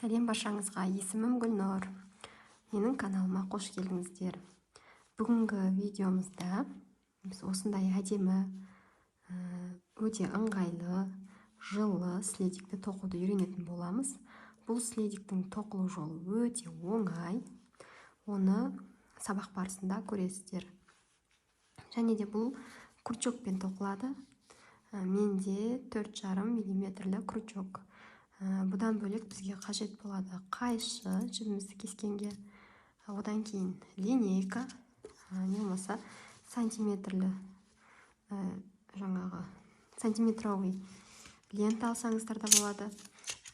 Сәлем баршаңызға, есімім Гүлнұр. Менің каналыма қош келдіңіздер. Бүгінгі видеомызда біз осындай әдемі, өте ыңғайлы, жылы следикті тоқуды үйренетін боламыз. Бұл следиктің тоқылу жолы өте оңай. Оны сабақ барысында көресіздер. Және де бұл крючокпен тоқылады. Менде 4,5 миллиметрлі крючок. Бұдан бөлек бізге қажет болады қайшы, жібімізді кескенге, одан кейін линейка, не болмаса сантиметрлі, жаңағы сантиметровый лента алсаңыздар да болады.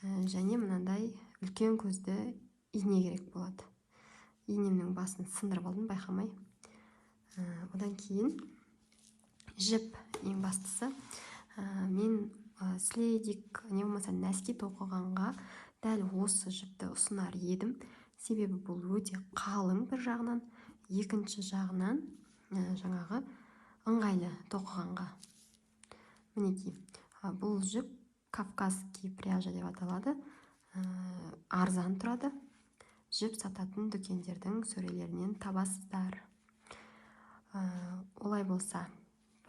Және мынандай үлкен көзді ине керек болады. Инемнің басын сындырып алдым байқамай. Одан кейін жіп, ең бастысы. Мен следик не болмаса нәски тоқығанға дәл осы жіпті ұсынар едім. Себебі бұл өте қалың бір жағынан, екінші жағынан жаңағы ыңғайлы тоқығанға. Мінекей, бұл жіп кавказский пряжа деп аталады. Арзан тұрады. Жіп сататын дүкендердің сөрелерінен табасыздар. Олай болса,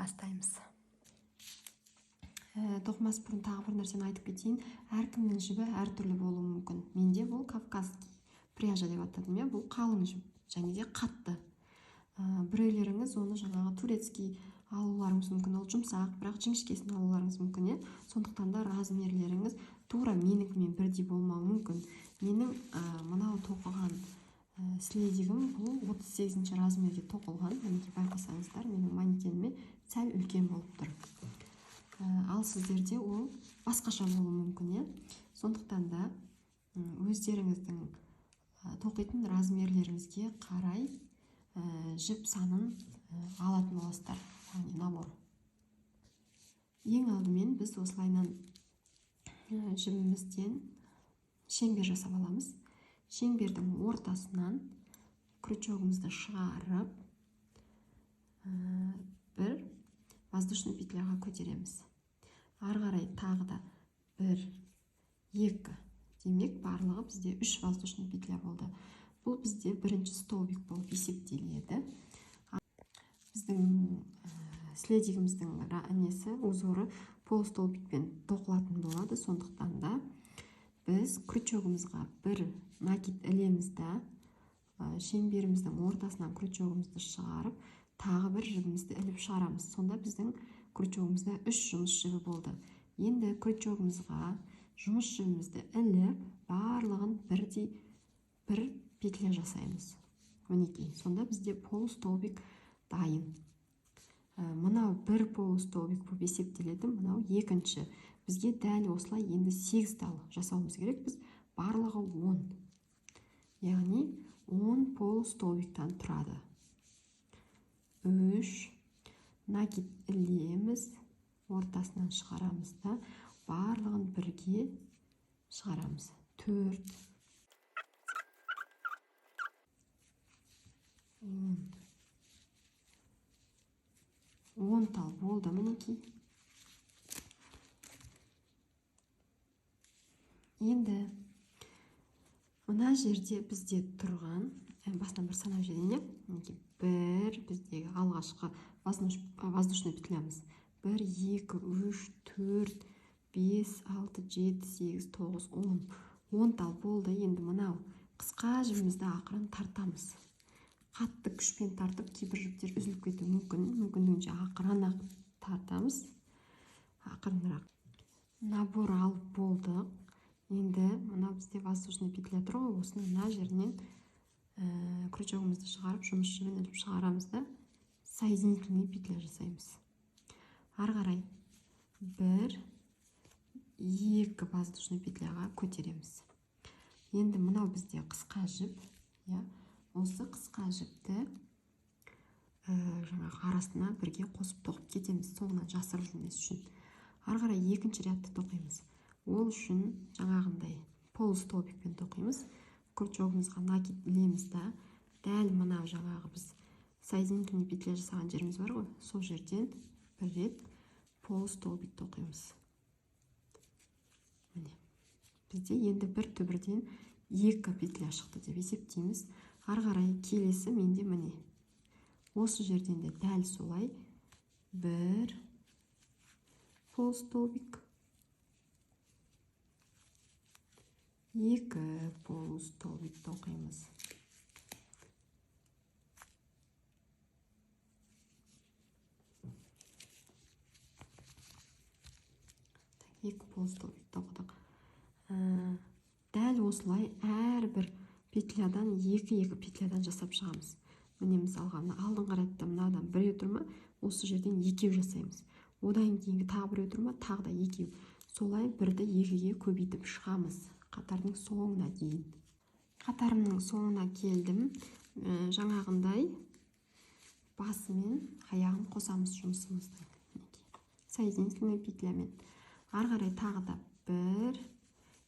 бастаймыз. Тоқымас бұрын тағы бір нәрсені айтып кетейін. Әркімнің жібі әртүрлі болуы мүмкін. Менде бұл кавказский пряжа деп атадым, иә, бұл қалың жіп және де қатты. Біреулеріңіз оны жаңағы турецкий алуларыңыз мүмкін, ол жұмсақ, бірақ жіңішкесін алуларыңыз мүмкін, иә. Сондықтан да размерлеріңіз тура менікімен бірдей болмауы мүмкін. Менің мынау тоқыған следигім бұл 38 размерге тоқылған. Мінекей, байқасаңыздар, менің манекеніме сәл үлкен болып тұр. Ал сіздерде ол басқаша болуы мүмкін, иә. Сондықтан да өздеріңіздің тоқитын размерлеріңізге қарай жіп санын алатын боласыздар, яғни набор. Ең алдымен біз осылайынан жібімізден шеңбер жасап аламыз. Шеңбердің ортасынан крючогымызды шығарып, бір воздушный петляға көтереміз. Ары қарай тағы да 1, 2. Демек, барлығы бізде 3 воздушный петля болды. Бұл бізде бірінші столбик болып есептеледі. Біздің следигіміздің несі, узоры полустолбикпен тоқылатын болады. Сондықтан да біз крючогымызға бір накид ілеміз да, шеңберіміздің ортасынан крючогымызды шығарып, тағы бір жібімізді іліп шығарамыз. Сонда біздің крючогымызда 3 жұмыс жібі болды. Енді крючогымызға жұмыс жібімізді іліп, барлығын бірдей бір петля жасаймыз. Мінекей, сонда бізде полустолбик дайын. Мынау бір полустолбик болып есептеледі, мынау екінші. Бізге дәл осылай енді 8 тал жасауымыз керек. Біз барлығы 10. Яғни 10 полустолбиктан тұрады. 3 накид ілеміз, ортасынан шығарамыз да, барлығын бірге шығарамыз. 4, 10. 10 тал болды мінекей. Енді мына жерде бізде тұрған, басынан бір санап жіберейін, иә? Мінекей, бір біздегі алғашқы воздушный петлямыз. 1, 2, 3, 4, 5, 6, 7, 8, 9, 10. 10 тал болды. Енді мынау қысқа жібімізді ақырын тартамыз. Қатты күшпен тартып, кейбір жіптер үзіліп кетуі мүмкін. Мүмкіндігінше ақырын тартамыз. Ақырынырақ. Набор алып болдық. Енді мына бізде воздушный петля тұр ғой, осыны мына жерінен крючогымызды шығарып, жұмыс жібін іліп шығарамыз да, соединительный петля жасаймыз. Ары қарай 1, 2 воздушный петляға көтереміз. Енді мынау бізде қысқа жіп, иә, осы қысқа жіпті жаңағы арасына бірге қосып тоқып кетеміз, соңынан жасырып жүрмес үшін. Ары қарай екінші рядты тоқимыз. Ол үшін жаңағындай полустолбикпен тоқимыз. Крючогымызға накид ілеміз да, дәл мынау жаңағы біз соединительный петля жасаған жеріміз бар ғой, сол жерден бір рет полустолбик тоқимыз. Міне. Бізде енді бір түбірден 2 петля шықты деп есептейміз. Ары қарай келесі менде міне. Осы жерден де дәл солай 1 полустолбик, 2 полустолбик тоқимыз. 2 полустолбик тоқыдық. Дәл осылай әрбір петлядан 2-2 петлядан жасап шығамыз. Міне мысалға мына алдыңғы рядта мынадан біреу тұр ма, осы жерден екеу жасаймыз. Одан кейінгі тағы біреу тұр ма, тағы да екеу. Солай бірді екіге көбейтіп шығамыз қатардың соңына дейін. Қатарымның соңына келдім. Жаңағындай басы мен аяғын қосамыз жұмысымыздың. Мінекей. Соединительный петлямен. Ары қарай тағы да 1,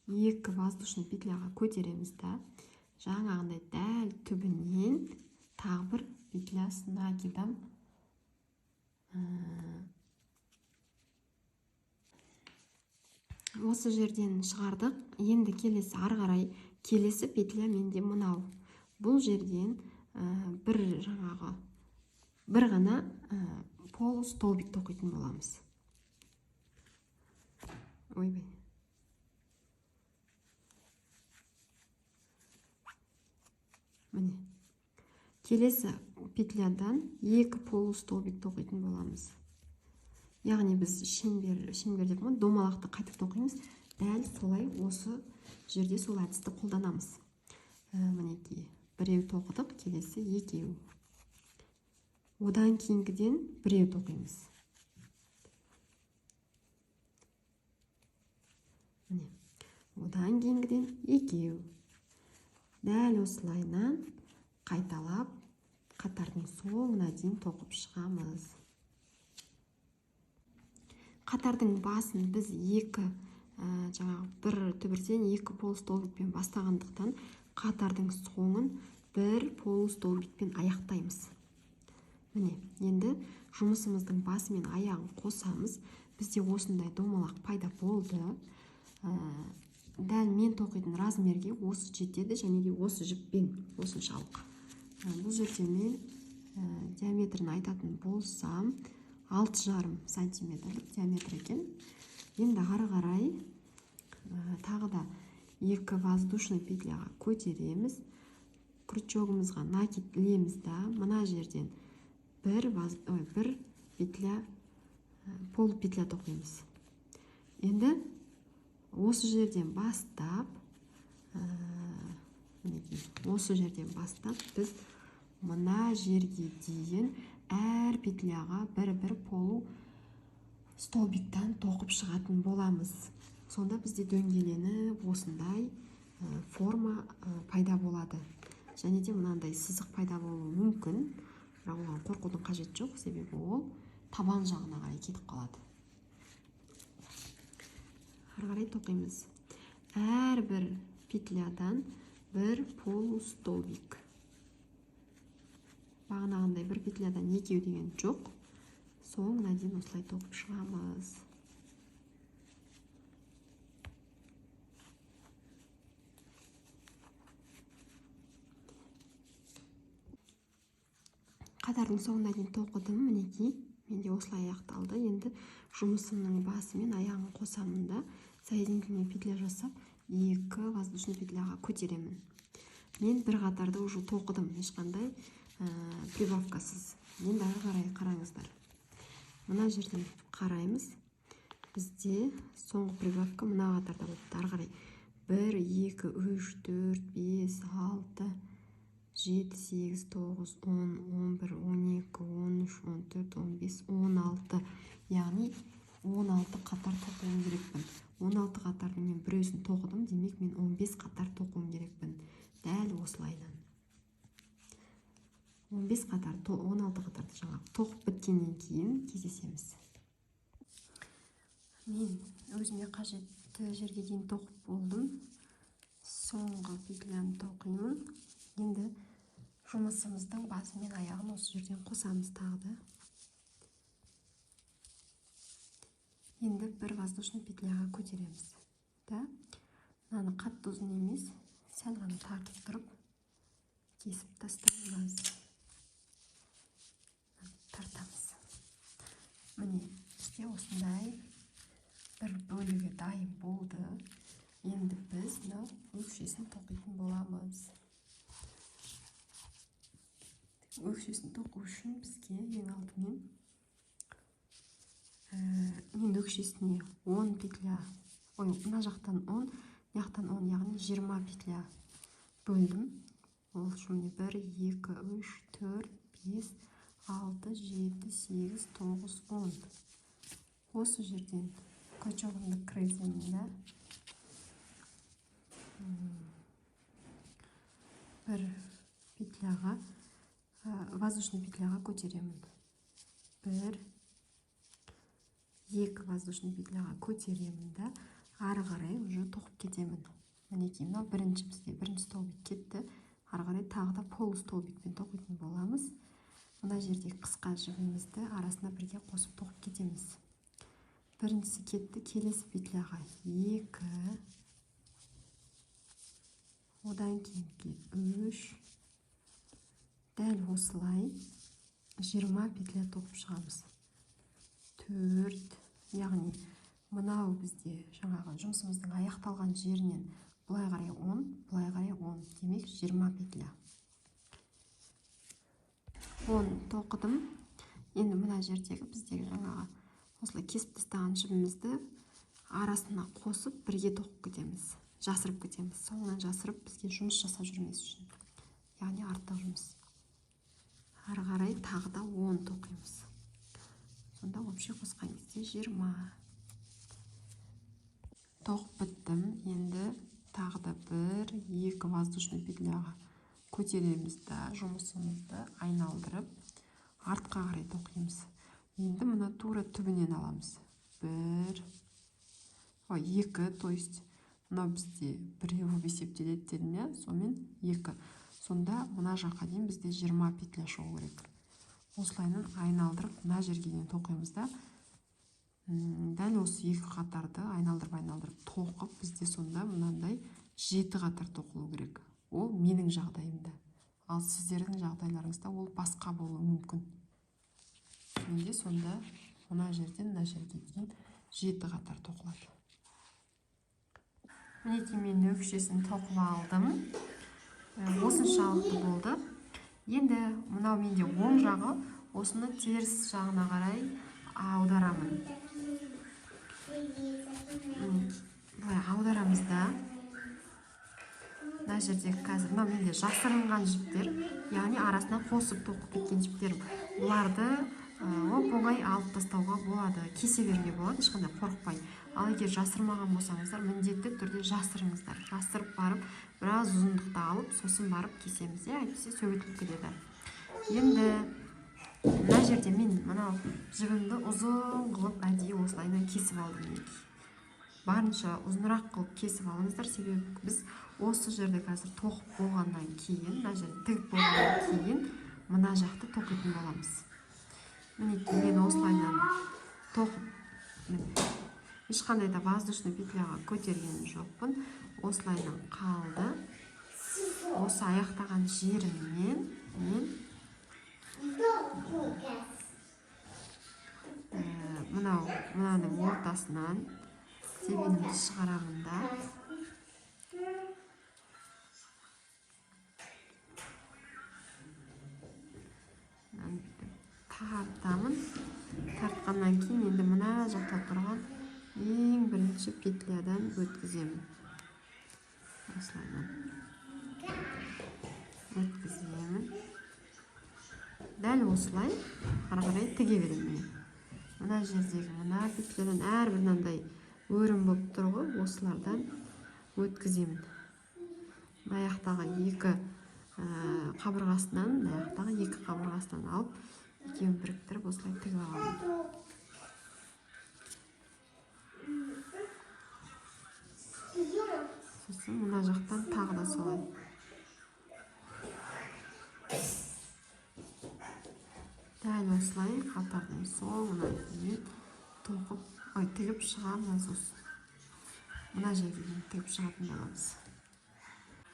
2 воздушный петляға көтереміз да, жаңағындай дәл түбінен тағы бір петля с накидом, осы жерден шығардық. Енді келесі ары қарай келесі петля менде мынау. Бұл жерден бір жаңағы бір ғана полустолбик тоқитын боламыз. Ойбай. Міне. Келесі петлядан 2 полустолбик тоқитын боламыз. Яғни біз шеңбер деп қоймыз, домалақты қайтып тоқимыз. Дәл солай осы жерде сол әдісті қолданамыз. Мінекей, біреу тоқыдық, келесі екеу. Одан кейінгіден біреу тоқимыз. Міне, одан кейінгіден екеу. Дәл осылайынан қайталап қатардың соңына дейін тоқып шығамыз. Қатардың басын біз жаңағы бір түбірден 2 полустолбикпен бастағандықтан қатардың соңын бір полустолбикпен аяқтаймыз. Міне, енді жұмысымыздың басы мен аяғын қосамыз. Бізде осындай домалақ пайда болды. Дәл мен тоқитын размерге осы жетеді және де осы жіппен осыншалық. Бұл жерде мен диаметрін айтатын болсам, 6,5 сантиметрлік диаметр екен. Енді ары қарай тағы да 2 воздушный петляға көтереміз. Крючогымызға накид ілеміз да, мына жерден бір петля, полупетля тоқимыз. Енді осы жерден бастап, мінекей, осы жерден бастап біз мына жерге дейін әр петляға бір-бір полу столбиктан тоқып шығатын боламыз. Сонда бізде дөңгеленіп осындай форма пайда болады. Және де мынандай сызық пайда болуы мүмкін, бірақ оған қорқудың қажеті жоқ, себебі ол табан жағына қарай кетіп қалады. Ары қарай тоқимыз. Әрбір петлядан бір полустолбик. Бағанағындай бір петлядан екеу деген жоқ. Соңына дейін осылай тоқып шығамыз. Қатардың соңына дейін тоқыдым, мінекей. Менде осылай аяқталды. Енді жұмысымның басы мен аяғын қосамын да, соединительный петля жасап, 2 воздушный петляға көтеремін. Мен бір қатарды уже тоқыдым, ешқандай прибавкасыз. Енді ары қарай қараңыздар. Мына жерден қараймыз. Бізде соңғы прибавка мына қатарда болыпты. Ары қарай 1, 2, 3, 4, 5, 6, 7, 8, 9, 10, 11, 12, 13, 14, 15, 16. Яғни 16 қатар тоқуым керекпін. 16 қатардың мен біреусін тоқыдым, демек мен 15 қатар тоқуым керекпін. Дәл осылайынан. 15 қатар, 16 қатарды жаңа тоқып біткеннен кейін кездесеміз. Мен өзіме қажетті жерге дейін тоқып болдым. Соңғы петляны тоқимын. Енді жұмысымыздың басы мен аяғын осы жерден қосамыз тағы да. Енді бір воздушный петляға көтереміз. Да? Мынаны қатты ұзын емес, сәл ғана тартып тұрып кесіп тастаймыз. Тартамыз. Міне, бізде осындай бір бөлігі дайын болды. Енді біз мынау өкшесін тоқитын боламыз. Өкшесін тоқу үшін бізге ең алдымен мен өкшесіне 10 петля, ой, мына жақтан 10, мына жақтан 10, яғни 20 петля бөлдім. Ол үшін міне 1, 2, 3, 4, 5, 6, 7, 8, 9, 10. Осы жерден крючогымды кіргіземін да. Бір петляға, воздушный петляға көтеремін. 1, 2 воздушный петляға көтеремін да, ары қарай уже тоқып кетемін. Мінекей, мынау бірінші бізде бірінші столбик кетті. Ары қарай тағы да полустолбикпен тоқитын боламыз. Мына жерде қысқа жібімізді арасына бірге қосып тоқып кетеміз. Біріншісі кетті, келесі петляға 2, одан кейінгі 3, дәл осылай 20 петля тоқып шығамыз. 4, яғни мынау бізде жаңағы жұмысымыздың аяқталған жерінен былай қарай 10, былай қарай 10, демек 20 петля. 10 тоқыдым. Енді мына жердегі біздегі жаңағы осылай кесіп тастаған жібімізді арасына қосып бірге тоқып кетеміз, жасырып кетеміз. Соңынан жасырып бізге жұмыс жасап жүрмес үшін, яғни артық жұмыс. Ары қарай тағы да 10 тоқимыз. Сонда общий қосқан кезде 20. Тоқып біттім. Енді тағы да 1, 2 воздушный петляға көтереміз да, жұмысымызды айналдырып артқа қарай тоқимыз. Енді мына тура түбінен аламыз. 1, ой, 2, то есть мынау бізде біреу болып есептеледі дедім, иә, сонымен 2. Сонда мына жаққа дейін бізде 20 петля шығу керек. Осылайынан айналдырып мына жерге дейін тоқимыз да, дәл осы екі қатарды айналдырып тоқып, бізде сонда мынандай 7 қатар тоқылу керек. Ол менің жағдайымда. Ал сіздердің жағдайларыңызда ол басқа болуы мүмкін. Менде сонда мына жерден мына жерге дейін 7 қатар тоқылады. Мінекей мен өкшесін тоқып алдым. Осыншалықты болды. Енді мынау менде оң жағы, осыны теріс жағына қарай аударамын. Былай аударамыз да. Мына жерде қазір мынау менде жасырынған жіптер, яғни арасына қосып тоқып кеткен жіптерім. Бұларды оп-оңай алып тастауға болады, кесе беруге болады, ешқандай қорықпай. Ал егер жасырмаған болсаңыздар, міндетті түрде жасырыңыздар. Жасырып барып, біраз ұзындықты алып, сосын барып кесеміз, иә, әйтпесе сөгітіліп кетеді. Енді мына жерде мен мынау жібімді ұзын қылып әдейі осылайынан кесіп алдым мінекей. Барынша ұзынырақ қылып кесіп алыңыздар, себебі біз осы жерде қазір тоқып болғаннан кейін, мына жерде тігіп болғаннан кейін мына жақты тоқитын боламыз. Мінекей мен осылайынан тоқып, міне, ешқандай да воздушный петляға көтерген жоқпын. Осылайынан қалды. Осы аяқтаған жерімнен мен мынаның ортасынан тебенімді шығарамын да, мынаны бүйтіп тартамын. Тартқаннан кейін енді мына жақта тұрған ең бірінші петлядан өткіземін. Осылайынан өткіземін. Дәл осылай ары қарай тіге беремін міне. Мына жердегі мына петлядан әрбір мынандай өрім болып тұр ғой, осылардан өткіземін. Мына жақтағы екі қабырғасынан, мына жақтағы екі қабырғасынан алып, екеуін біріктіріп осылай тігіп аламын. Сосын мына жақтан тағы да солай. Дәл осылай қатардың соңына дейін тоқып, ой, тігіп шығамыз. Сосын Мына жерге дейін тігіп шығатын боламыз.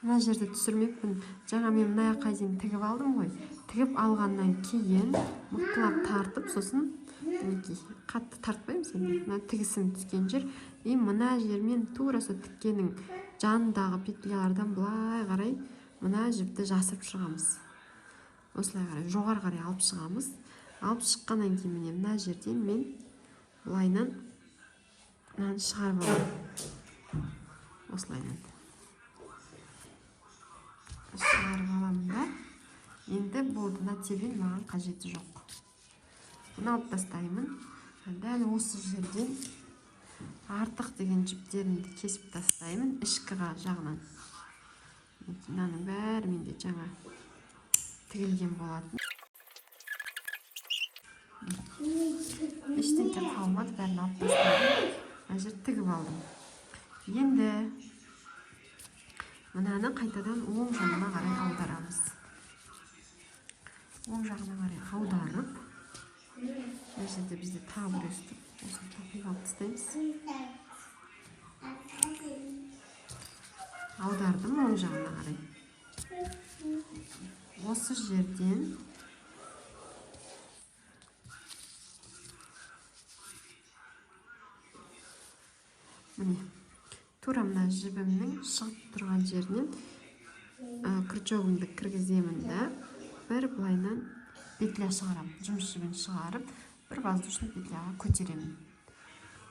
Мына жерді түсірмеппін. Жаңа мен мына жаққа дейін тігіп алдым ғой. Тігіп алғаннан кейін мықтылап тартып, сосын мінекей қатты тартпаймыз енді. Мына тігісім түскен жер, и мына жермен тура сол тіккеннің жанындағы петлялардан былай қарай мына жіпті жасырып шығамыз. Осылай қарай жоғары қарай алып шығамыз. Алып шыққаннан кейін міне мына жерден мен былайынан мынаны шығарып аламын. Осылайынан шығарып аламын да, енді болды, мына тебен маған қажеті жоқ. Бұны алып тастаймын. Дәл осы жерден артық деген жіптерімді кесіп тастаймын ішкі жағынан. Мынаның бәрі менде жаңа тігілген болатын. Ештеңе қалмады, бәрін алып тастадым. Мына жерді тігіп алдым. Енді мынаны қайтадан оң жағына қарай аударамыз. Оң жағына қарай аударып, мына жерде бізде тағы бір өстіп, осыны тоқиып алып тастаймыз. Аудардым оң жағына қарай. Осы жерден міне тура мына жібімнің шығып тұрған жерінен крючогымды кіргіземін да, бір былайынан петля шығарамын. Жұмыс жібін шығарып, бір воздушный петляға көтеремін.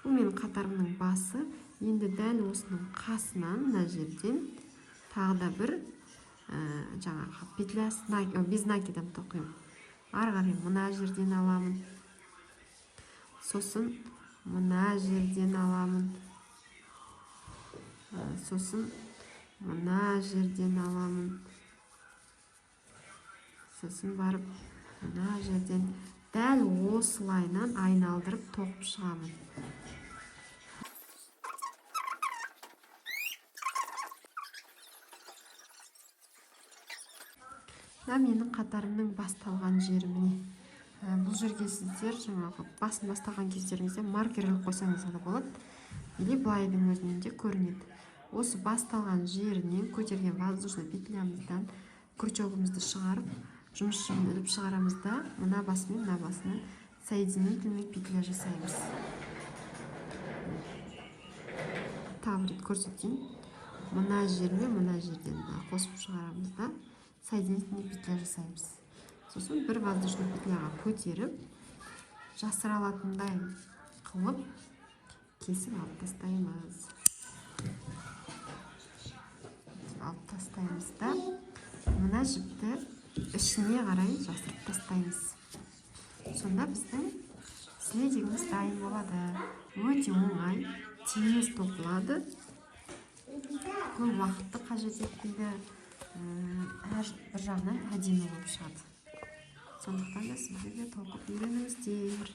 Бұл менің қатарымның басы. Енді дәл осының қасынан мына жерден тағы да бір жаңағы петля без накидан тоқимын. Ары қарай мына жерден аламын. Сосын мына жерден аламын. Сосын мына жерден аламын. Сосын барып мына жерден дәл осылайынан айналдырып тоқып шығамын. Мына менің қатарымның басталған жері міне. Бұл жерге сіздер жаңағы басын бастаған кездеріңізде маркер іліп қойсаңыз да болады. Или былайдың өзінен де көрінеді. Осы басталған жерінен көтерген воздушный петлямыздан крючогымызды шығарып, жұмыс жібін іліп шығарамыз да, мына басымен мына басынан соединительный петля жасаймыз. Тағы бір рет көрсетейін. Мына жермен мына жерден қосып шығарамыз да, соединительный петля жасаймыз. Сосын бір воздушный петляға көтеріп, жасыра алатындай қылып кесіп алып тастаймыз. Алып тастаймыз да, мына жіпті ішіне қарай жасырып тастаймыз. Сонда біздің следигіміз дайын болады. Өте оңай, тез тоқылады. Көп уақытты қажет етпейді. Әр бір жағынан әдемі болып шығады. Сондықтан да сіздер де тоқып үйреніңіздер.